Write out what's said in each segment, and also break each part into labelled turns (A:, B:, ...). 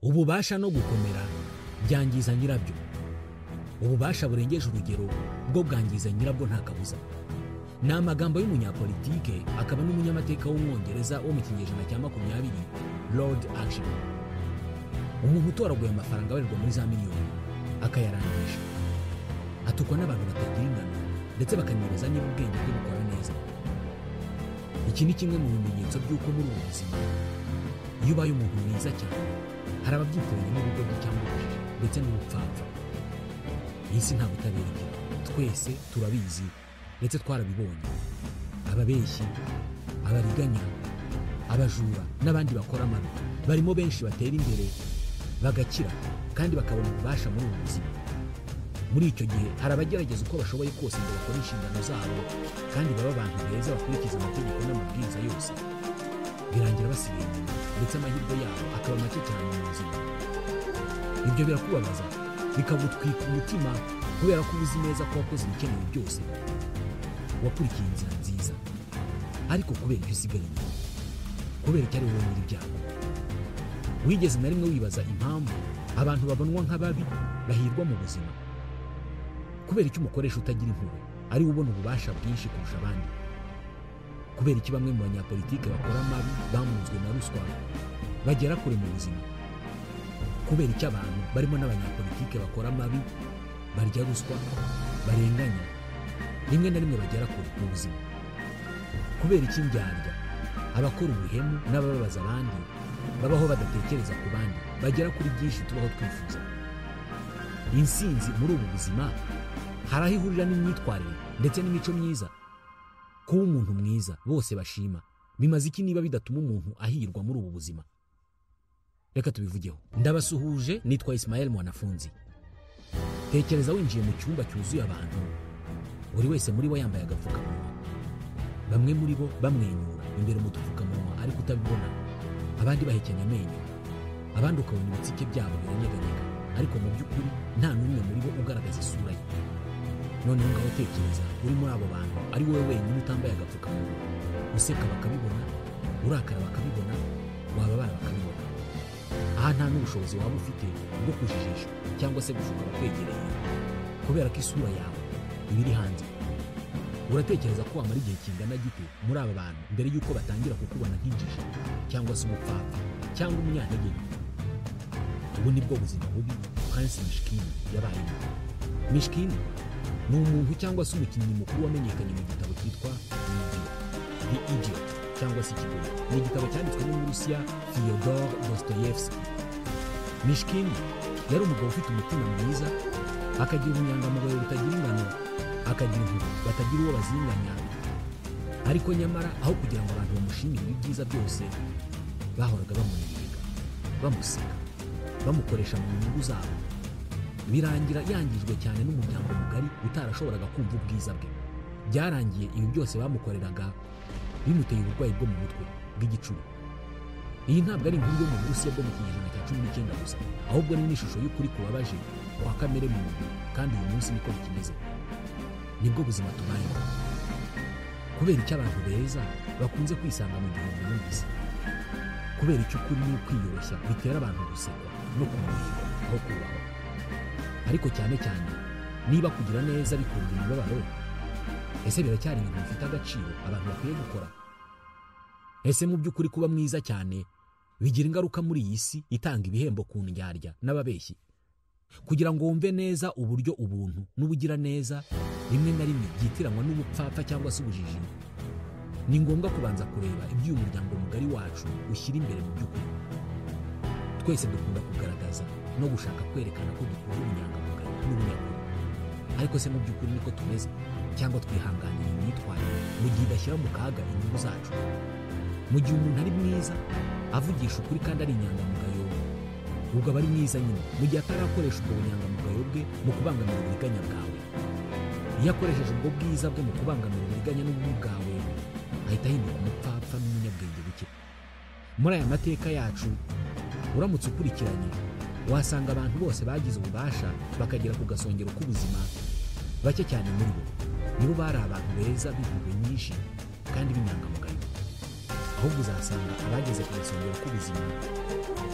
A: Ububasha no gukomera byangiza nyirabyo. Ububasha burengeje urugero bwo bwangiza nyirabwo nta kabuza. Ni amagambo y'umunyapolitike akaba n'umunyamateka w'Umwongereza wo mu kinyejana cya 20, Lord Action. Umuntu utoraguye amafaranga abarirwa muri za miliyoni akayarangisha, atukwa n'abantu batagira ingano ndetse bakanibaza niba ubwenge bwe bukora neza. Iki ni kimwe mu bimenyetso by'uko muri ubu buzima iyo ubaye umuntu mwiza cyane hari ababyitiranya n'ubugoryi cyangwa ubujiji ndetse n'ubupfapfa. Iyi si nta butabera igira, twese turabizi ndetse twarabibonye. Ababeshyi, abariganya, abajura n'abandi bakora amabi barimo benshi batera imbere bagakira kandi bakabona ububasha muri ubu buzima. Muri icyo gihe hari abagerageza uko bashoboye kose ngo bakore inshingano zabo kandi baba abantu beza bakurikiza amategeko n'amabwiriza yose, birangira basigaye inyuma ndetse amahirwe yabo akaba make cyane mu buzima. Ibyo birakubabaza bikagutwika umutima kubera ko uzi neza ko wakoze ibikenewe byose, wakurikiye inzira nziza, ariko kubera icyo usigaye inyuma, kubera icyo ari wowe nyiri ibyago. Wigeze na rimwe wibaza impamvu abantu babonwa nk'ababi bahirwa mu buzima? Kubera icyo umukoresha utagira impuhwe ari we ubona ububasha bwinshi kurusha abandi? Kubera iki bamwe mu banyapolitike bakora amabi bamunzwe na ruswa bagera kure mu buzima? Kubera icyo abantu barimo n'abanyapolitike bakora amabi, barya ruswa, barenganya, rimwe na rimwe bagera kure mu buzima? Kubera iki indyarya, abakora ubuhemu n'abababaza abandi babaho badatekereza ku bandi, bagera kuri byinshi tubaho twifuza? Insinzi muri ubu buzima hari aho ihurira n'imyitwarire ndetse n'imico myiza. Kuba umuntu mwiza bose bashima bimaze iki niba bidatuma umuntu ahirwa muri ubu buzima? Reka tubivugeho. Ndabasuhuje, nitwa Ismael Mwanafunzi. Tekereza winjiye mu cyumba cyuzuye abantu, buri wese muri bo yambaye agapfukamunwa, bamwe muri bo bamwenyura imbere mu dupfukamunwa ariko utabibona, abandi bahekenya amenyo, abandi ukabona ibitsike byabo biranyeganyega, ariko mu by'ukuri nta n'umwe muri bo ugaragaza isura ye. Noneho ngaho tekereza uri muri abo bantu ari wowe wenyine utambaye agapfukamunwa, useka bakabibona, urakara bakabibona, wababara bakabibona. Aha nta n'ubushobozi waba ufite bwo kujijisha cyangwa se gushuka abakwegereye kubera ko isura yawe iba iri hanze. Uratekereza ko wamara igihe kingana gite muri aba bantu mbere y'uko batangira kukubona nk'injiji cyangwa se umupfapfa cyangwa umunyantege nke? Ubu ni bwo buzima bubi Prince Mishkin yabayemo. Mishkin ni umuntu cyangwa se umukinnyi mukuru wamenyekanye mu gitabo cyitwa The Idiot cyangwa se Ikigoryi. Ni igitabo cyanditswe n'Umurusiya Fyodor Dostoyevsky. Mishkin yari umugabo ufite umutima mwiza, akagira ubunyangamugayo butagira ingano, akagira impuhwe batagira uwo bazinganya, ariko nyamara aho kugira ngo abantu bamushimire ibyiza byose, bahoraga bamunnyega, bamuseka, bamukoresha mu nyungu zabo. Birangira yangijwe cyane n'umuryango mugari utarashoboraga kumva ubwiza bwe. Byarangiye ibi byose bamukoreraga bimuteye uburwayi bwo mu mutwe bw'igicuri. Iyi ntabwo ari inkuru yo mu Burusiya bwo mu kinyejana cya 19 gusa, ahubwo ni n'ishusho y'ukuri kubabaje kwa kamere muntu, kandi uyu munsi niko bikimeze. Nibwo buzima tubayemo. Kubera icyo abantu beza bakunze kwisanga mu gihombo n'isi, kubera icyo ukuri n'ukwiyoroshya bitera abantu gusekwa no kunenga aho kubahwa. Ariko cyane cyane niba kugira neza bikurura imibabaro, ese biracyari ibintu bifite agaciro abantu bakwiye gukora? Ese mu by'ukuri kuba mwiza cyane bigira ingaruka muri iyi si itanga ibihembo ku ndyarya n'ababeshyi? Kugira ngo wumve neza uburyo ubuntu n'ubugira neza rimwe na rimwe byitiranwa n'ubupfapfa cyangwa se ubujiji, ni ngombwa kubanza kureba ibyo uyu muryango mugari wacu ushyira imbere mu by'ukuri. Twese dukunda kugaragaza no gushaka kwerekana ko dukunda ubunyangamugayo n'ubunyakuri, ariko se mu by'ukuri niko tumeze cyangwa twihanganira imyitwarire mu gihe idashyira mu kaga inyungu zacu? Mu gihe umuntu ari mwiza, avugisha ukuri kandi ari inyangamugayo, ubwo aba ari mwiza nyine mu gihe atarakoresha ubwo bunyangamugayo bwe mu kubangamira uburiganya bwawe. Iyo akoresheje ubwo bwiza bwe mu kubangamira uburiganya n'ububi bwawe, ahita ahinduka umupfapfa n'umunyabwenge buke. Muri aya mateka yacu, uramutse ukurikiranye, wasanga abantu bose bagize ububasha bakagera ku gasongero k'ubuzima, bake cyane muri bo nibo bari abantu beza b'impuhwe nyinshi kandi b'inyangamugayo. Ahubwo uzasanga abageze ku gasongero k'ubuzima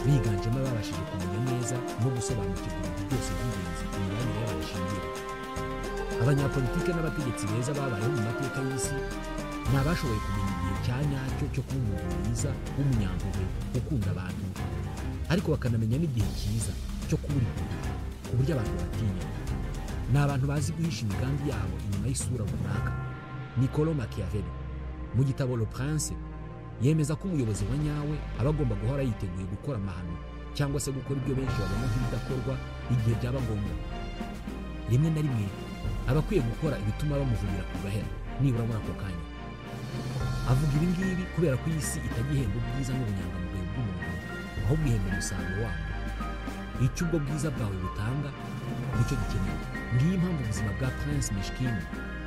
A: biganjemo ababashije kumenya neza no gusobanukirwa ibintu byose by'ingenzi imibanire y'abantu ishingiyeho. Abanyapolitike n'abategetsi beza babayeho mu mateka y'isi ni abashoboye kumenya igihe cya nyacyo cyo kuba umuntu mwiza w'umunyampuhwe ukunda abantu, ariko bakanamenya n'igihe cyiza cyo kubura impuhwe ku buryo abantu batinya. Ni abantu bazi guhisha imigambi yabo inyuma y'isura runaka. Niccolo Machiavelli mu gitabo Le Prince yemeza ko umuyobozi wa nyawe aba agomba guhora yiteguye gukora amahano cyangwa se gukora ibyo benshi babona nk'ibidakorwa igihe byaba ngombwa. Rimwe na rimwe aba akwiye gukora ibituma bamuvumira ku gahera nibura muri ako kanya. Avuga ibi ngibi kubera ko iyi si itajya ihemba ubwiza n'ubunyangamugayo bw'umuntu, ahubwo ihemba umusaruro wabwo. Icyo ubwo bwiza bwawe butanga nicyo gikenewe. Ngiyi impamvu ubuzima bwa Prince Mishkin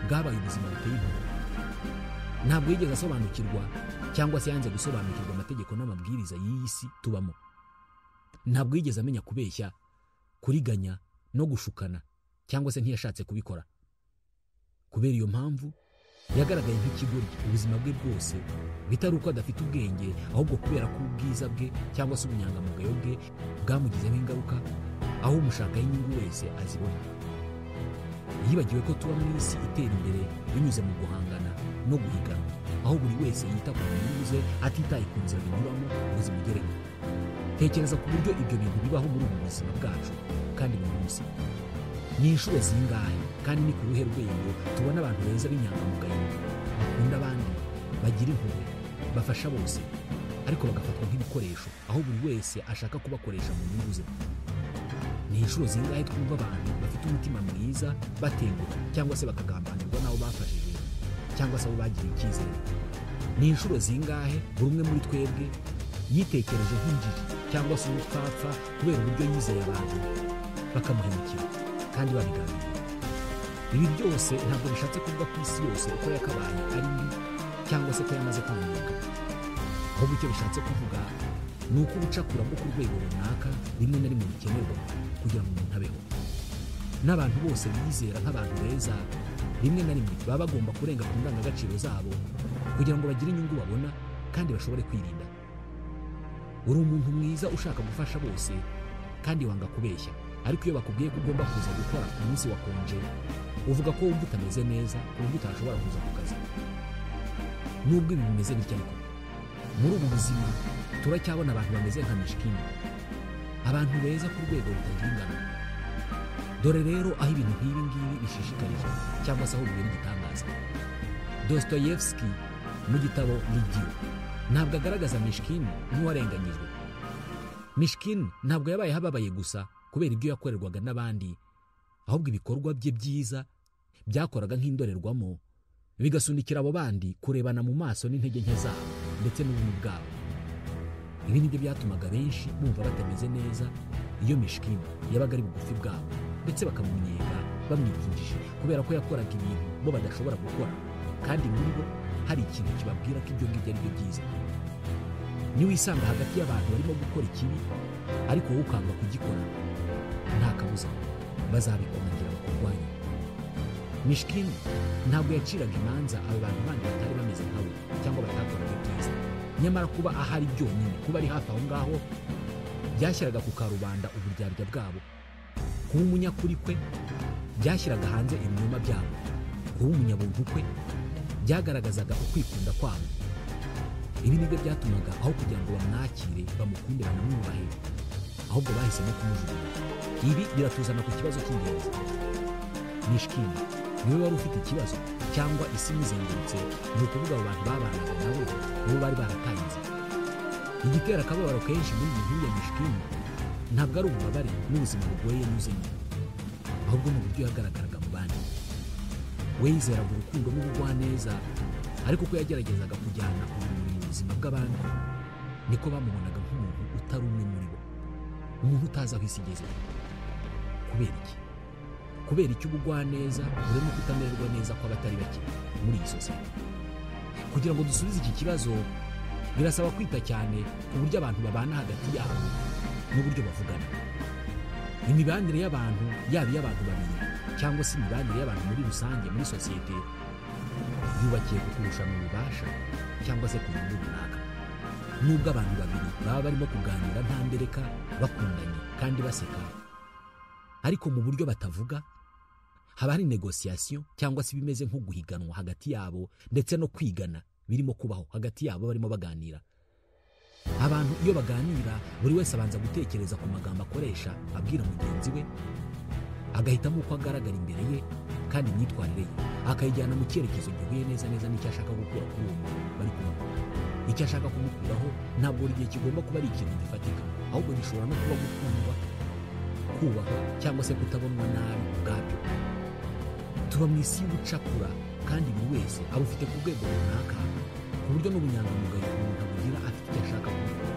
A: bwabaye ubuzima buteye impuhwe. Ntabwo yigeze asobanukirwa cyangwa se yanze gusobanukirwa amategeko n'amabwiriza y'iyi si tubamo. Ntabwo yigeze amenya kubeshya, kuriganya no gushukana, cyangwa se ntiyashatse kubikora. Kubera iyo mpamvu yagaragaye nk'ikigoryi ubuzima bwe bwose, bitari uko adafite ubwenge, ahubwo kubera ko ubwiza bwe cyangwa se ubunyangamugayo bwe bwamugizeho ingaruka, aho umushakaho inyungu wese azibona. Yibagiwe ko tuba mu isi itera imbere binyuze mu guhangana no guhiganwa, aho buri wese yita ku nyungu ze atitaye ku nzira binyuramo ngo zimugereho. Tekereza ku buryo ibyo bintu bibaho muri ubu buzima bwacu kandi buri munsi. Ni inshuro zingahe kandi ni ku ruhe rwego tubona abantu beza b'inyangamugayo, bakunda abandi, bagira impuhwe, bafasha bose, ariko bagafatwa nk'ibikoresho aho buri wese ashaka kubakoresha mu nyungu ze. Ni inshuro zingahe twumva abantu bafite umutima mwiza batenguha cyangwa se bakagambanirwa n'abo bafashije cyangwa se abo bagiriye icyizere. Ni inshuro zingahe buri umwe muri twebwe yitekereje nk'injiji cyangwa se umupfapfa kubera uburyo yizeye abantu bakamuhemukira kandi babigambiriye. Ibi byose ntabwo bishatse kuvuga ko isi yose uko yakabaye ari mbi cyangwa se ko yamaze kwangirika. Ahubwo icyo bishatse kuvuga ni uko ubucakura bwo ku rwego runaka rimwe na rimwe bukenerwa kugira ngo umuntu abeho. N'abantu bose bizera nk'abantu beza rimwe na rimwe baba bagomba kurenga ku ndangagaciro zabo kugira ngo bagire inyungu babona kandi bashobore kwirinda. Uri umuntu mwiza ushaka gufasha bose kandi wanga kubeshya, ariko iyo bakubwiye ko ugomba kuza gukora ku munsi wa konje, uvuga ko wumva utameze neza ku buryo utashobora kuza ku kazi. Nubwo ibi bimeze bityo ariko muri ubu buzima turacyabona abantu bameze nka Mishkin, abantu beza ku rwego rutagira ingano. Dore rero aho ibintu nk'ibi ngibi bishishikarije cyangwa se aho bibera igitangaza. Dostoyevsky mu gitabo L'Idiot ntabwo agaragaza Mishkin nk'uwarenganyijwe. Mishkin ntabwo yabaye ababaye gusa kubera ibyo yakorerwaga n'abandi, ahubwo ibikorwa bye byiza byakoraga nk'indorerwamo bigasunikira abo bandi kurebana mu maso n'intege nke zabo ndetse n'ububi bwabo. Ibi nibyo byatumaga benshi bumva batameze neza iyo Mishkin yabaga ari bugufi bwabo, ndetse bakamunnyega bamwita injiji kubera ko yakoraga ibintu bo badashobora gukora, kandi muri bo hari ikintu kibabwira ko ibyo ngibyo ari byo byiza. Niwisanga hagati y'abantu barimo gukora ikibi ariko wowe ukanga kugikora, nta kabuza bazabikwangira bakurwanya. Mishkin ntabwo yaciraga imanza abo bantu bandi batari bameze nkawe cyangwa batakoraga ibyiza. Nyamara kuba ahari byonyine, kuba ari hafi aho ngaho, byashyiraga ku karubanda uburyarya bwabo. Kuba umunyakuri kwe byashyiraga hanze ibinyoma byabo. Kuba umunyabuntu kwe byagaragazaga ukwikunda kwabo. Ibi nibyo byatumaga aho kugira ngo bamwakire, bamukunde, banamwubahe, ahubwo bahisemo kumujugunya. Ibi biratuzana ku kibazo cy'ingenzi. Mishkin niwe wari ufite ikibazo cyangwa isi imuzengurutse, ni ukuvuga abo bantu babanaga nawe nibo bari barataye inzira. Igitera akababaro kenshi muri iyi nkuru ya Mishkin ntabwo ari ububabare n'ubuzima bugoye yanyuzemo, ahubwo ni uburyo yagaragaraga mu bandi. We yizeraga urukundo n'ubugwaneza, ariko uko yageragezaga kujyana urumuri mu buzima bw'abandi niko bamubonaga nk'umuntu utari umwe muri bo, umuntu utazi aho isi igeze. Kubera iki? Kubera icyo ubugwaneza burimo kutamererwa neza kw'abatari bake muri iyi sosiyete. Kugira ngo dusubize iki kibazo birasaba kwita cyane ku buryo abantu babana hagati yabo n'uburyo bavugana. Imibanire y'abantu, yaba iy'abantu babiri cyangwa se imibanire y'abantu muri rusange muri sosiyete, yubakiye ku kurushana ububasha cyangwa se ku nyungu runaka. Nubwo abantu babiri baba barimo kuganira nta mbereka, bakundanye kandi baseka, ariko mu buryo batavuga haba hari négociation cyangwa se ibimeze nko guhiganwa hagati yabo, ndetse no kwigana birimo kubaho hagati yabo barimo baganira. Abantu iyo baganira buri wese abanza gutekereza ku magambo akoresha abwira mugenzi we, agahitamo uko agaragara imbere ye kandi imyitwarire ye akayijyana mu cyerekezo gihuye neza neza n'icyo ashaka gukura kuri uwo muntu bari kumwe. Icyo ashaka kumukuraho ntabwo buri gihe kigomba kuba ari ikintu gifatika, ahubwo gishobora no kuba gukundwa, kubahwa cyangwa se kutabonwa nabi ubwabyo. Tuba mu isi y'ubucakura kandi buri wese abufite ku rwego runaka, ku buryo n'ubunyangamugayo umuntu abugira afite icyo ashaka kubikora.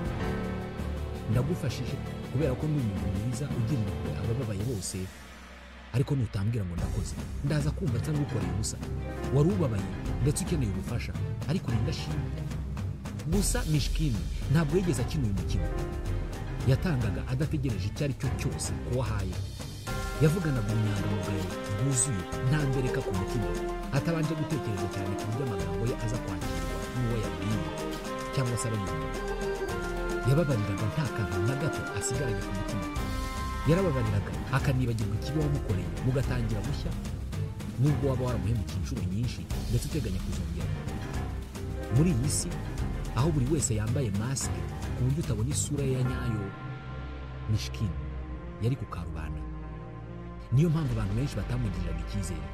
A: Ndagufashije kubera ko ndi umuntu mwiza ugira impuhwe abababaye bose, ariko nutambwira ngo ndakoze ndaza kumva nsa n'ukoreye ubusa. Wari ubabaye ndetse ukeneye ubufasha, ariko uri indashima. Gusa Mishkin ntabwo yigeze akina uyu mukino. Yatangaga adategereje icyo ari cyo cyose ko wahaye. Yavuganaga ubunyangamugayo bwuzuye nta mbereka ku mutima, atabanje gutekereza cyane ku buryo amagambo ye aza kwakirwa n'uwo yabwiye cyangwa se abayumva. Yababariraga nta kantu na gato asigaranye ku mutima. Yarababariraga akanibagirwa ikibi wamukoreye, mugatangira gushya nubwo waba waramuhemukiye inshuro nyinshi ndetse uteganya kuzongera. Muri iyi si aho buri wese yambaye masike ku buryo utabona isura ye ya nyayo, Mishkin yari ku karubanda. Niyo mpamvu abantu benshi batamugiriraga icyizere.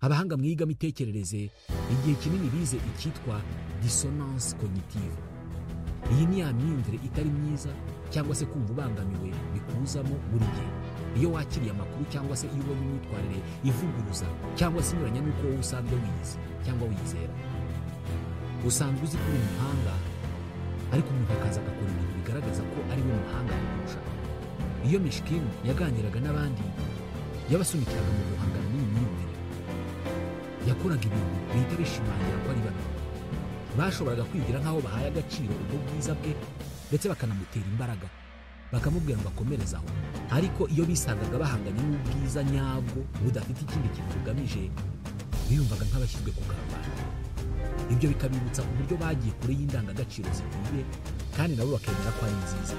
A: Abahanga mu iyigamitekerereze igihe kinini bize icyitwa dissonance cognitive. Iyi ni ya myumvire itari myiza cyangwa se kumva ubangamiwe bikuzamo buri gihe iyo wakiriye amakuru cyangwa se iyo ubonye imyitwarire ivuguruza cyangwa se inyuranye n'uko wowe usanzwe wiyizi cyangwa wiyizera. Usanzwe uzi ko uri umuhanga, ariko umuntu akaza agakora ibintu bigaragaza ko ari we muhanga kukurusha. Iyo Mishkin yaganiraga n'abandi, yabasunikiraga mu guhangana n'iyi myumvire. Yakoraga ibintu bihita bishimangira ko ari babi. Bashoboraga kwigira nk'aho bahaye agaciro ubwo bwiza bwe, ndetse bakanamutera imbaraga, bakamubwira ngo akomereze aho. Ariko iyo bisangaga bahanganye n'ubwiza nyabwo budafite ikindi kintu bugamije, biyumvaga nk'abashyizwe ku karubanda. Ibyo bikabibutsa uburyo bagiye kure y'indangagaciro zikwiye, kandi nabo bakemera ko ari nziza.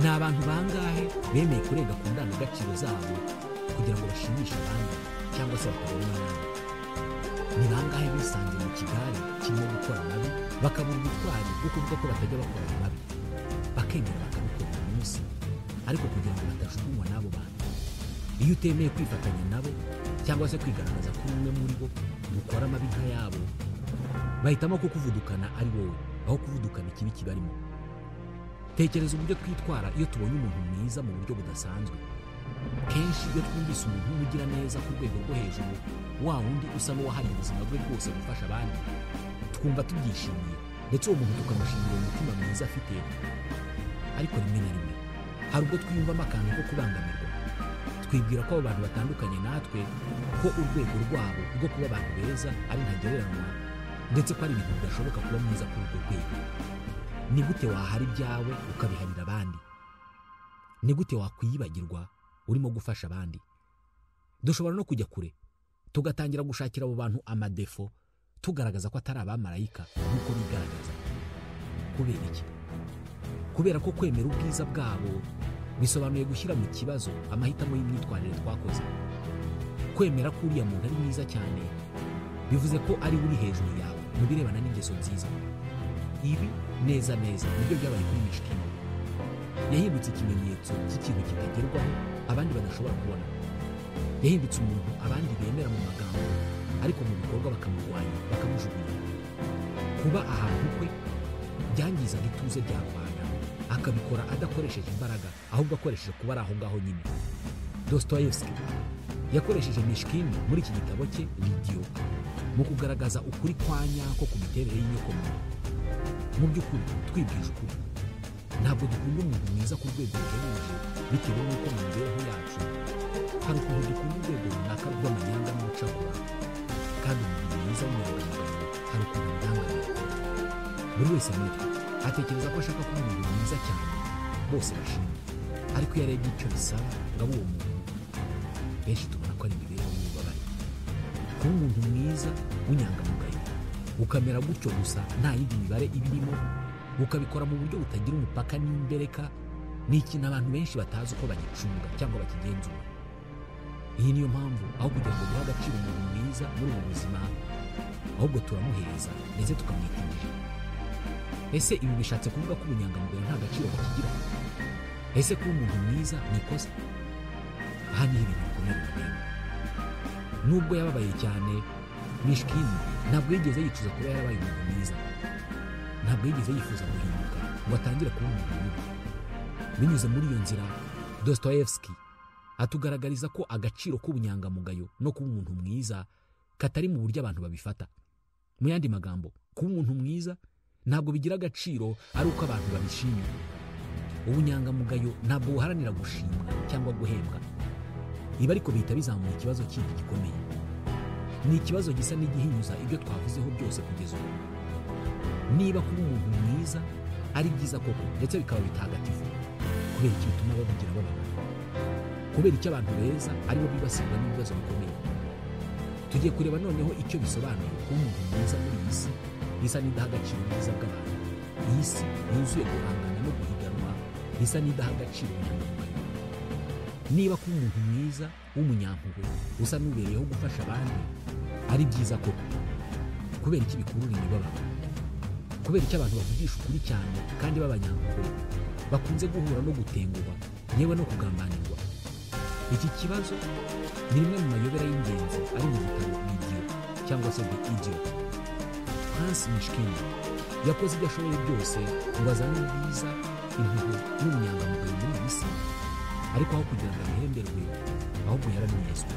A: Ni abantu bangahe bemeye kurenga ku ndangagaciro zabo kugira ngo bashimishe abandi cyangwa se batabona nabi? Ni bangahe bisanze mu kigare kirimo gukora amabi, bakabura ubutwari bwo kuvuga ko batajya bakora amabi, bakemera bakabikora uyu munsi, ariko kugira ngo batajugunywa n'abo bantu? Iyo utemeye kwifatanya nabo cyangwa se kwigaragaza ko umwe muri bo ukora amabi nk'ayabo, bahitamo kukuvudukana ari wowe aho kuvudukana ikibi kibarimo. Tekereza uburyo twitwara iyo tubonye umuntu mwiza mu buryo budasanzwe. Kenshi iyo twumvise umuntu w'umugira neza ku rwego rwo hejuru, wa wundi usa n'uwahariye ubuzima bwe bwose gufasha abandi, twumva tubyishimiye, ndetse uwo muntu tukamushimira umutima mwiza afite. Ariko rimwe na rimwe hari ubwo twiyumvamo akantu ko kubangamirwa, twibwira ko abo bantu batandukanye natwe, ko urwego rwabo rwo kuba abantu beza ari ntagereranywa, ndetse ko ari ibintu bidashoboka kuba mwiza kuri urwo rwego. Ni gute wahara ibyawe ukabiharira abandi? Ni gute wakwiyibagirwa urimo gufasha abandi? Dushobora no kujya kure tugatangira gushakira abo bantu amadefo, tugaragaza ko atari abamarayika nk'uko bigaragaza. Kubera iki? Kubera ko kwemera ubwiza bwabo bisobanuye gushyira mu kibazo amahitamo y'imyitwarire twakoze. Kwemera ko uriya muntu ari mwiza cyane bivuze ko ari uri hejuru yawe mu birebana n'ingeso nziza. Ibi neza neza nibyo byabaye kuri Mishkin. Yahindutse ikimenyetso cy'ikintu kitagerwaho abandi badashobora kubona. Yahindutse umuntu abandi bemera mu magambo, ariko mu bikorwa bakamurwanya, bakamujugunya. Kuba ahantu kwe byangizaga ituze rya rubanda, akabikora adakoresheje imbaraga, ahubwo akoresheje kuba ari aho ngaho nyine. Dostoyevsky Yakoresheje Mishkin muri iki gitabo cye L'idiot mu kugaragaza ukuri kwa nyako ku miterere y'inyokomuntu. Mu by'ukuri twibwije ukuri, ntabwo dukunda umuntu mwiza ku rwego ruhebuje bitewe n'uko mu mibereho yacu hari ukuntu dukunda urwego runaka rw'amanyanga n'ubucakura, kandi umuntu mwiza w'inyangamugayo hari ukuntu abirangamira. Buri wese muri twe atekereza ko ashaka kuba umuntu mwiza cyane bose bashimye, ariko iyo arebye icyo bisaba ngo abe uwo muntu, benshi tubona ko ari imibereho y'ububabare. Kuba umuntu mwiza w'inyangamugayo ukamera gutyo gusa nta yindi mibare ibirimo, ukabikora mu buryo butagira umupaka n'imbereka, ni ikintu abantu benshi batazi uko bagicunga cyangwa bakigenzura. Iyi niyo mpamvu aho kugira ngo duhe agaciro umuntu mwiza muri ubu buzima, ahubwo turamuheza ndetse tukamwita injiji. Ese ibi bishatse kuvuga ko ubunyangamugayo nta gaciro bukigira? Ese kuba umuntu mwiza ni ikosa? Aha niho ibintu bikomeye bibera. Nubwo yababaye cyane, Mishkin ntabwo yigeze yicuza kuba yarabaye umuntu mwiza. Ntabwo yigeze yifuza guhinduka ngo atangire kuba umuntu mubi. Binyuze muri iyo nzira, Dostoyevsky atugaragariza ko agaciro k'ubunyangamugayo no kuba umuntu mwiza katari mu buryo abantu babifata. Mu yandi magambo, kuba umuntu mwiza ntabwo bigira agaciro ari uko abantu babishimye. Ubunyangamugayo ntabwo buharanira gushimwa cyangwa guhembwa. Ibi ariko bihita bizamura ikibazo kindi gikomeye. Ni ikibazo gisa n'igihinyuza ibyo twavuzeho byose kugeza ubu. Niba kuba umuntu mwiza ari byiza koko ndetse bikaba bitagatifu, kubera iki bituma babigira bababara? Kubera icyo abantu beza aribo bibasirwa n'ibibazo bikomeye? Tugiye kureba noneho icyo bisobanuye kuba umuntu mwiza muri iyi si isa n'idaha agaciro ubwiza bw'abantu. Iyi si yuzuye guhangana no guhiganwa, isa n'idaha agaciro ubunyangamugayo. Niba kuba umuntu mwiza w'umunyampuhwe usa n'ubereyeho gufasha abandi ari byiza koko, kubera iki bikurura imibabaro? Kubera icyo abantu bavugisha ukuri cyane kandi b'abanyampuhwe bakunze guhura no gutenguhwa yewe no kugambanirwa? Iki kibazo ni rimwe mu mayobera y'ingenzi ari mu gitabo L'idiot cyangwa se The Idiot. Prince Mishkin yakoze ibyo ashoboye byose ngo azane ubwiza, impuhwe n'ubunyangamugayo muri iyi si, ariko aho kugira ngo abihemberwe, ahubwo yaranezwe,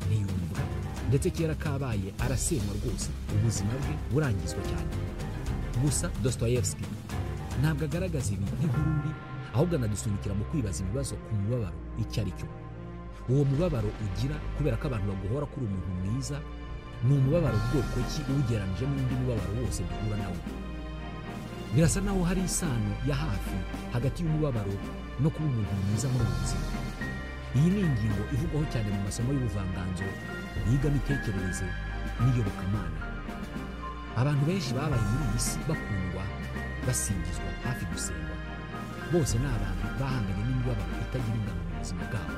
A: ntiyumvwa, ndetse kera kabaye arasenywa rwose, ubuzima bwe burangizwa cyane. Gusa Dostoyevsky ntabwo agaragaza ibi nk'inkuru mbi, ahubwo anadusunikira mu kwibaza ibibazo ku mubabaro icyo ari cyo. Uwo mubabaro ugira kubera ko abantu baguhora kuri umuntu mwiza ni umubabaro bwoko ki uwugereranije n'undi mubabaro wose duhura nawo? Birasa naho hari isano ya hafi hagati y'umubabaro no kuba umuntu mwiza muri ubu buzima. Iyi ni ingingo ivugwaho cyane mu masomo y'ubuvanganzo, iyigamitekerereze n'iyobokamana. Abantu benshi babaye muri iyi si bakundwa, basingizwa, hafi gusengwa. Bose ni abantu bahanganye n'imibabaro itagira ingano mu buzima bwabo.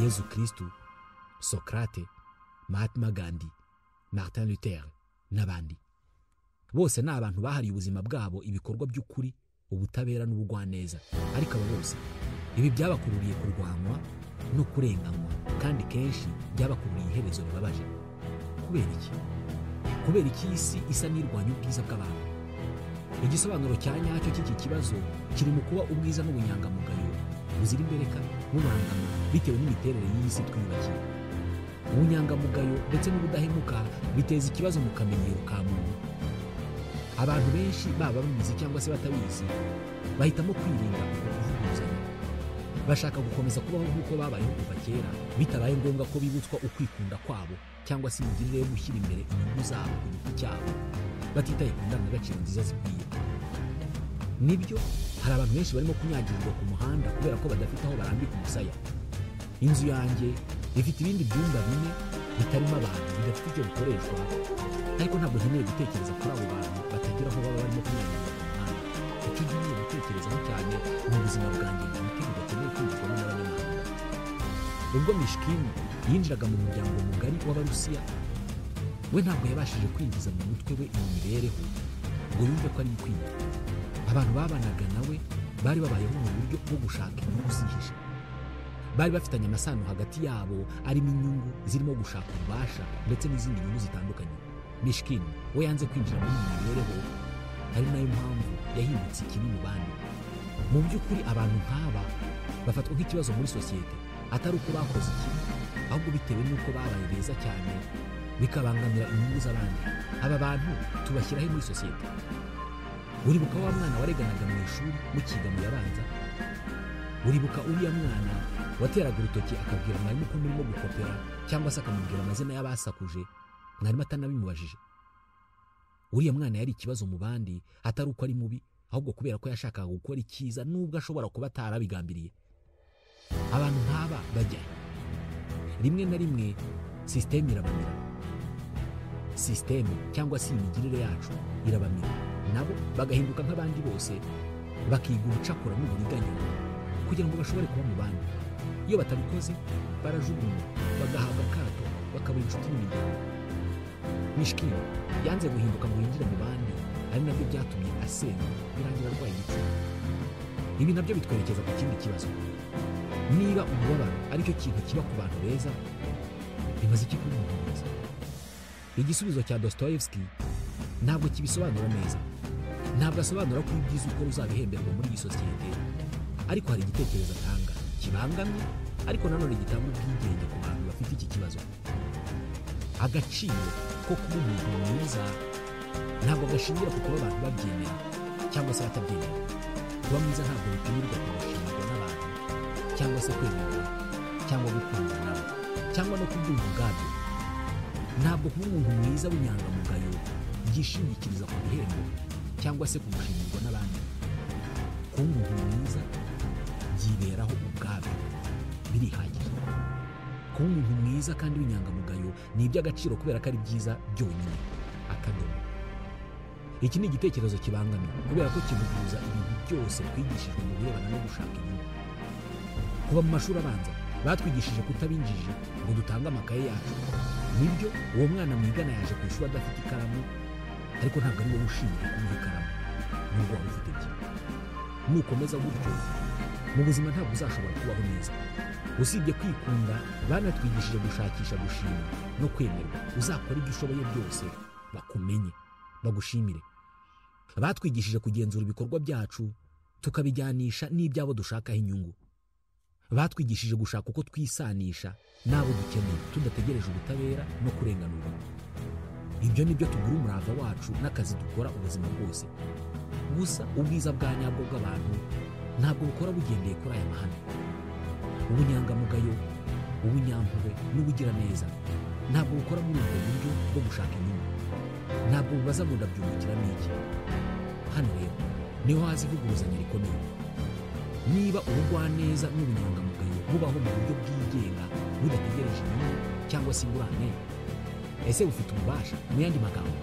A: Yezu Kristu, Socrate, Mahatma Gandhi, Martin Luther n'abandi. Bose ni abantu bahariye ubuzima bwabo ibikorwa by'ukuri, ubutabera n'ubugwaneza. Ariko aba bose ibi byabakururiye kurwanywa no kurenganywa, kandi kenshi byabakururiye iherezo ribabaje. Kubera iki? Kubera iki isi isa n'irwanya ubwiza bw'abantu? Igisobanuro cya nyacyo cy'iki kibazo kiri mu kuba ubwiza n'ubunyangamugayo buzira imbereka bubangama bitewe n'imiterere y'iyi si twiyubakiye. Ubunyangamugayo ndetse n'ubudahemuka biteza ikibazo mu kamenyero ka muntu. Abantu benshi baba babizi cyangwa se batabizi bahitamo kwirinda uko kuvuguruzanya. Bashaka gukomeza kubaho nk'uko babayeho kuva kera, bitabaye ngombwa ko bibutswa ukwikunda kwabo cyangwa se imigirire yo gushyira imbere inyungu zabo ku giti cyabo, batitaye ku ndangagaciro nziza zikwiye. Nibyo, hari abantu benshi barimo kunyagirirwa ku muhanda kubera ko badafite aho barambika umusaya. Inzu yanjye ifite ibindi byumba bine bitarimo abantu, bidafite icyo bikoreshwa, ariko ntabwo nkeneye gutekereza kuri abo bantu batagira aho baba barimo kunyagirirwa ku muhanda. Icyo nkeneye gutekerezaho cyane ni ubuzima bwanjye bwite budakeneye kwinjirwamo n'abanyamahanga. Ubwo Mishkin yinjiraga mu muryango mugari w'Abarusiya, we ntabwo yabashije kwinjiza mu mutwe we iyi mibereho ngo yumve ko ari ikwiye. Abantu babanaga nawe bari babayeho mu buryo bwo gushaka inyungu zihishe. Bari bafitanye amasano hagati yabo arimo inyungu zirimo gushaka ububasha ndetse n'izindi nyungu zitandukanye. Mishkin we yanze kwinjira muri iyi mibereho, ari nayo mpamvu yahindutse ikibi mu bandi. Mu by'ukuri abantu nk'aba bafatwa nk'ikibazo muri sosiyete, atari uko bakoze ikibi, ahubwo bitewe n'uko babaye beza cyane bikabangamira inyungu z'abandi. Aba bantu tubashyiraho muri sosiyete. Uribuka wa mwana wareganaga mu ishuri mukiga mu yabanza? Uribuka uriya mwana wateraga urutoki akabwira mwarimu ko murimo gukopera, cyangwa se akamubwira amazina y'abasakuje mwarimu atanabimubajije? Uriya mwana yari ikibazo mu bandi, atari uko ari mubi, ahubwo kubera ko yashakaga gukora icyiza nubwo ashobora kuba atarabigambiriye. Abantu nk'aba bajya rimwe na rimwe sisiteme irabamira. Sisiteme cyangwa se imigirire yacu irabamira, nabo bagahinduka nk'abandi bose, bakiga ubucakura n'uburiganya kugira ngo bashobore kuba mu bandi. Iyo batabikoze barajugunywa, bagahabwa akato, bakabura inshuti n'imiryango. Mishkin yanze guhinduka ngo yinjire mu bandi, ari nabyo byatumye asenga birangira arwaye igicuku. Ibi nabyo bitwerekeza ku kindi kibazo. Niba umubabaro aricyo kintu kiba ku bantu beza, bimaze iki kuba umuntu mwiza? Igisubizo cya Dostoyevsky ntabwo kibisobanura neza. Ntabwo asobanura ko ibyiza ukora uzabihemberwa muri iyi sosiyete, ariko hari igitekerezo atanga kibangamye, ariko nanone gitanga ubwigenge ku bantu bafite iki kibazo. Agaciro ko kuba umuntu mwiza ntabwo gashingira ku kuba abantu babyemera cyangwa se batabyemera. Kuba mwiza ntabwo bipimirwa ku gushimirwa n'abantu, cyangwa se kwemerwa, cyangwa gukundwa nabo, cyangwa no kubyumva ubwabyo. Ntabwo kuba umuntu mwiza w'inyangamugayo byishingikiriza ku bihembo cyangwa se ku gushimirwa n'abandi. Kuba umuntu mwiza byiberaho ubwabyo, birihagije. Kuba umuntu mwiza kandi w'inyangamugayo ni iby'agaciro kubera ko ari byiza byonyine. Akadomo. Iki ni igitekerezo kibangamye kubera ko kivuguruza ibintu byose twigishijwe mu birebana no gushaka inyungu. Kuba mu mashuri abanza batwigishije kutabinjije ngo dutange amakaye yacu. Nibyo, uwo mwana mwigana yaje ku ishuri adafite ikaramu, ariko ntabwo ari wowe ushinzwe kumuha ikaramu nubwo waba ufite ebyiri. Nukomeza gutyo mu buzima ntabwo uzashobora kubaho neza. Usibye kwikunda, banatwigishije gushakisha gushimwa no kwemerwa. Uzakora ibyo ushoboye byose bakumenye, bagushimire. Batwigishije kugenzura ibikorwa byacu tukabijyanisha n'ibyabo dushakaho inyungu. Batwigishije gushaka uko twisanisha n'abo dukeneye, tudategereje ubutabera no kurenganurwa. Ibyo ni byo tugura umurava wacu n'akazi dukora ubuzima bwose. Gusa ubwiza bwa nyabwo bw'abantu ntabwo bukora bugendeye kuri aya mahame. Ubunyangamugayo, ubunyampuhwe n'ubugiraneza ntabwo bukora muri ubwo buryo bwo gushaka inyungu. Ntabwo bubaza ngo ndabyungukiramo iki. Hano rero niho haza ivuguruzanya rikomeye. Niba ubugwaneza n'ubunyangamugayo bubaho mu buryo bwigenga budategereje inyungu cyangwa se ingurane, ese bufite ububasha? Mu yandi magambo,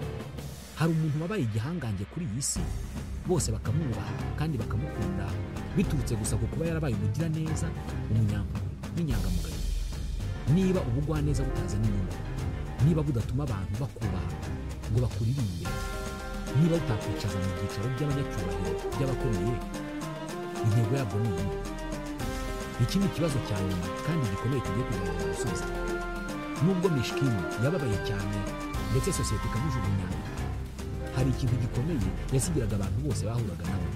A: hari umuntu wabaye igihangange kuri iyi si, bose bakamwubaha kandi bakamukunda biturutse gusa ku kuba yarabaye umugiraneza, umunyampuhwe n'inyangamugayo. Niba ubugwaneza butazana inyungu, niba budatuma abantu bakubaha ngo bakuririmbe, niba butakwicaza mu byicaro by'abanyacyubahiro by'abakomeye, intego yabwo ni iyi. Iki ni ikibazo cya nyuma kandi gikomeye tugiye kugerageza gusubiza. Nubwo Mishkin yababaye cyane ndetse sosiyete ikamujugunya, hari ikintu gikomeye yasigiraga abantu bose bahuraga nawe.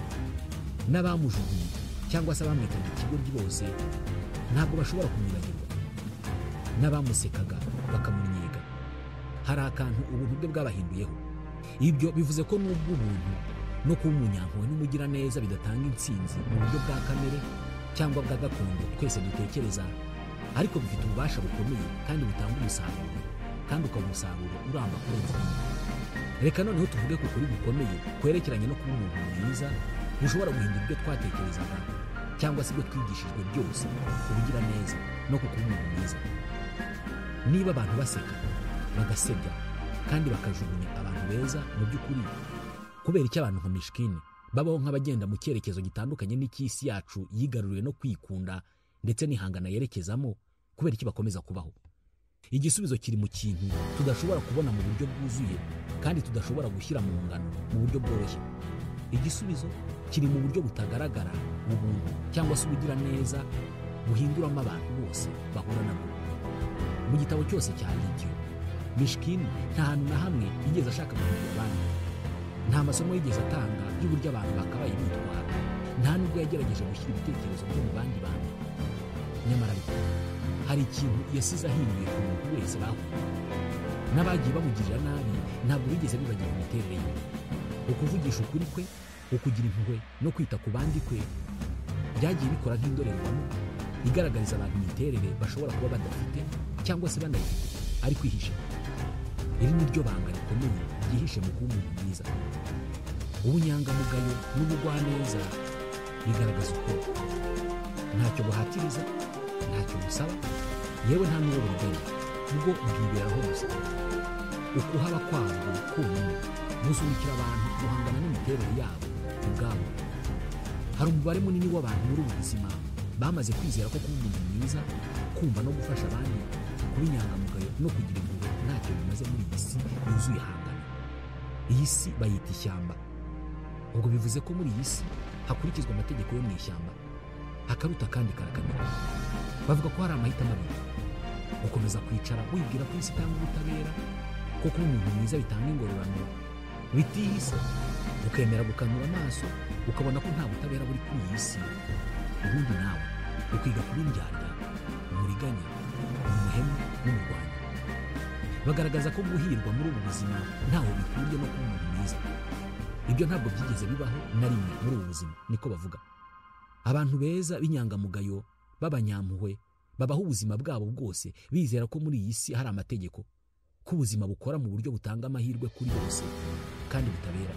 A: N'abamujugunye cyangwa se abamwitaga ikigoryi bose ntabwo bashobora kumwibagirwa. N'abamusekaga bakamunnyega, hari akantu ubuntu bwe bwabahinduyeho. Ibyo bivuze ko nubwo ubuntu no kuba umunyampuhwe n'umugiraneza bidatanga intsinzi mu buryo bwa kamere cyangwa bwa gakondo twese dutekereza, ariko bifite ububasha bukomeye kandi butanga umusaruro, kandi ukaba umusaruro uramba kurenza ibindi. Reka noneho tuvuge ku kuri gukomeye kwerekeranye no kuba umuntu mwiza bushobora guhindura ibyo twatekerezaga cyangwa se ibyo twigishijwe byose ku bugiraneza no ku kuba umuntu mwiza. Niba abantu baseka, bagasebya kandi bakajugunya abantu beza, mu by'ukuri kubera icyo abantu nka Mishkin babaho nk'abagenda mu cyerekezo gitandukanye n'icy'isi yacu yigaruriwe no kwikunda ndetse n'ihangana yerekezamo, kubera iki bakomeza kubaho? Igisubizo kiri mu kintu tudashobora kubona mu buryo bwuzuye kandi tudashobora gushyira mu ngano mu buryo bworoshye. Igisubizo kiri mu buryo butagaragara, ubuntu cyangwa se ubugiraneza buhinduramo abantu bose bahura nabwo. Mu gitabo cyose cya Lidiyo, Mishkin nta hantu na hamwe yigeze ashaka guhindura abandi. Nta masomo yigeze atanga y'uburyo abantu bakabaye bitwara, nta nubwo yagerageje gushyira ibitekerezo bye mu bandi bantu. Nyamara ariko hari Hari ikintu yasize ahinduye ku muntu wese bahuye. N'abagiye bamugirira nabi ntabwo bigeze bibagirwa imiterere ye. Ukuvugisha ukuri kwe, ukugira impuhwe no kwita ku bandi kwe byagiye bikora nk'indorerwamo igaragariza abantu imiterere bashobora kuba badafite cyangwa se banayifite ariko ihishe. Iri ni ryo banga rikomeye ryihishe mu kuba umuntu mwiza. Ubunyangamugayo n'ubugwaneza bigaragaza ukuri. Ntacyo buhatiriza, ntacyo busaba, yewe nta n'uwo buriganya, ubwo bwiberaho gusa. Ukuhaba kwabwo konyine gusunikira abantu guhangana n'imiterere yabo ubwabo. Hari umubare munini w'abantu muri ubu buzima bamaze kwizera ko kuba umuntu mwiza, kumva no gufasha abandi, kuba inyangamugayo no kugira impuhwe ntacyo bimaze muri iyi si yuzuye ihangana. Iyi si bayita ishyamba. Ubwo bivuze ko muri iyi si hakurikizwa amategeko yo mu ishyamba, akaruta kandi karakamira. Bavuga ko hari amahitamo abiri: gukomeza kwicara wibwira ko isi itanga ubutabera, ko kuba umuntu mwiza bitanga ingororano, bitihise ukemera gukanura amaso ukabona ko nta butabera buri kuri iyi si, ubundi nawe ukiga kuba indyarya, umuriganya, umuhemu n'umurwanyi. Bagaragaza ko guhirwa muri ubu buzima ntaho bihuriye no kuba umuntu mwiza. Ibyo ntabwo byigeze bibaho na rimwe muri ubu buzima, niko bavuga. Abantu beza b'inyangamugayo b'abanyampuhwe babaho ubuzima bwabo bwose bizera ko muri iyi si hari amategeko, ko ubuzima bukora mu buryo butanga amahirwe kuri bose kandi butabera,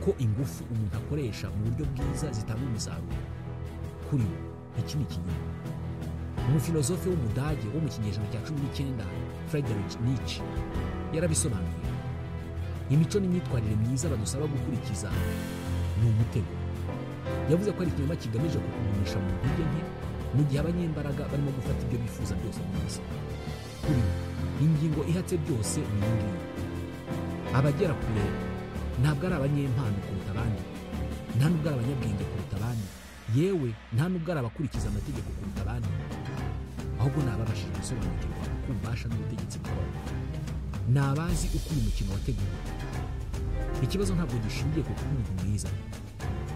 A: ko ingufu umuntu akoresha mu buryo bwiza zitanga umusaruro. Kuri bo iki ni ikinyoma. Umufilozofe w'Umudage wo mu kinyejana cya 19 Friedrich Nietzsche yarabisobanuye. Imico n'imyitwarire myiza badusaba gukurikiza ni umutego. Yavuze ko ari ikinyoma kigamije kukugumisha mu ntege nke mu gihe abanyembaraga barimo gufata ibyo bifuza byose mu isi. Kuri we ingingo ihatse byose ni iyi ngiyi: abagera kure ntabwo ari abanyempano kuruta abandi, nta nubwo ari abanyabwenge kuruta abandi, yewe nta nubwo ari abakurikiza amategeko kuruta abandi, ahubwo ni ababashije gusobanukirwa uko ububasha n'ubutegetsi bukora, ni abazi uko uyu mukino wateguwe. Ikibazo ntabwo gishingiye ku kuba umuntu mwiza,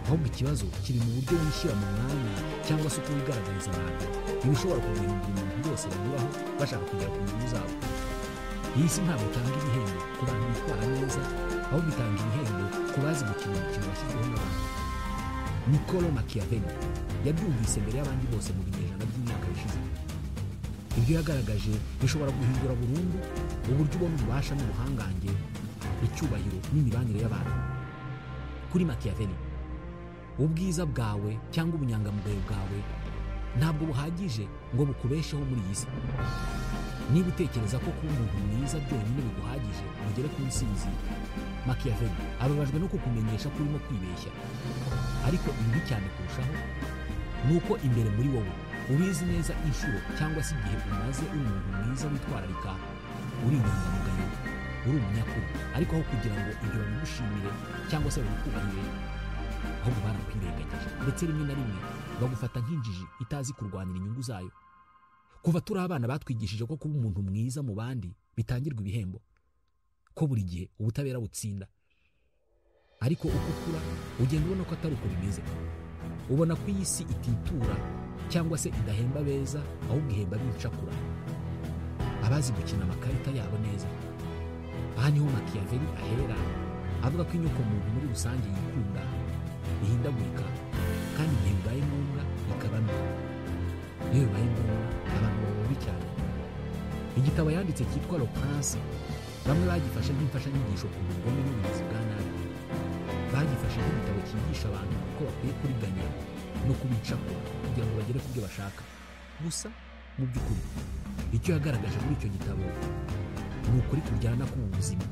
A: ahubwo ikibazo kiri mu buryo wishyira mu mwanya cyangwa se uko wigaragariza abantu, ibishobora kuguhindura umuntu bose banyuraho bashaka kugera ku nyungu zabo. Iyi si ntabwo itanga ibihembo ku bantu bitwara neza, ahubwo itanga ibihembo ku bazi gukina umukino washyizweho n'abantu. Niccolo Machiavelli yabyumvise mbere y'abandi bose mu binyejana by'imyaka bishize. Ibyo yagaragaje bishobora guhindura burundu uburyo ubona ububasha n'ubuhangange, icyubahiro n'imibanire y'abantu. Kuri Machiavelli, ubwiza bwawe cyangwa ubunyangamugayo bwawe ntabwo buhagije ngo bukubesheho muri iyi si. Niba utekereza ko kuba umuntu mwiza byonyine biguhagije ngo ugere ku ntsinzi, Machiavelli ababajwe no kukumenyesha ko urimo kwibeshya. Ariko ibibi cyane kurushaho ni uko imbere muri wowe ubizi neza inshuro cyangwa se igihe umaze uri umuntu mwiza witwararika, uri inyangamugayo, uri umunyakuri, ariko aho kugira ngo ibyo babigushimire cyangwa se babikubahire, ahubwo barakwirengagije, ndetse rimwe na rimwe bagufata nk'injiji itazi kurwanira inyungu zayo. Kuva turi abana batwigishije ko kuba umuntu mwiza mu bandi bitangirwa ibihembo, ko buri gihe ubutabera butsinda. Ariko uko ukura ugenda ubona ko atari uko bimeze. Ubona ko iyi si ititura cyangwa se idahemba beza, ahubwo ihemba b'incakura, abazi gukina amakarita yabo neza. Aha niho Machiavelli ahera avuga ko inyoko muntu muri rusange yikunda, ihindagurika, kandi igihe bibaye ngombwa ikaba mbi. Iyo bibaye ngombwa abantu baba babi cyane. Igitabo yanditse cyitwa Le Prince bamwe bagifashe nk'imfashanyigisho ku bugome n'ubugizi bwa nabi. Bagifashe nk'igitabo cyigisha abantu uko bakwiye kuriganya no kubicakura kugira ngo bagere ku byo bashaka. Gusa mu by'ukuri icyo yagaragaje muri icyo gitabo ni ukuri kuryana k'ubu buzima.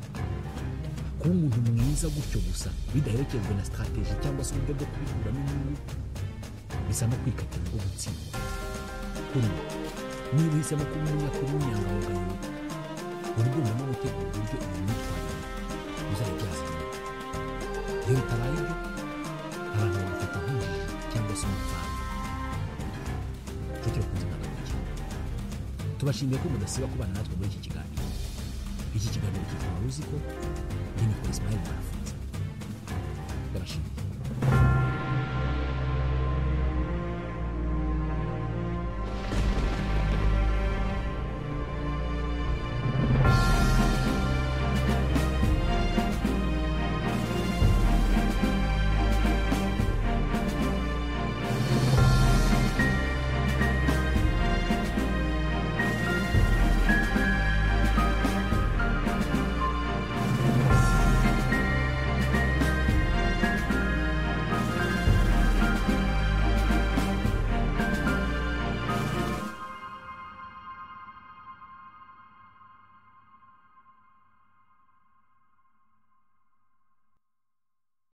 A: Kuba umuntu mwiza gutyo gusa bidaherekejwe na strategy cyangwa se uburyo bwo kubikuramo inyungu bisa no kwikatira bwo gutsindwa. Kuri niba uhisemo kuba umunyakuri w'inyangamugayo, uba ugomba no gutegura uburyo iyo myitwarire uzayibyaza inyungu. Iyo bitabaye ibyo, abantu bagufata nk'injiji cyangwa se umupfapfa. Nshuti bakunze mwagakurikira, tubashimiye ko mudasiba kubana natwe muri iki kiganiro. Iki kiganiro cyitwa Wari Uzi Ko? Njye nitwa Ismael Mwanafunzi. Ndabashimiye.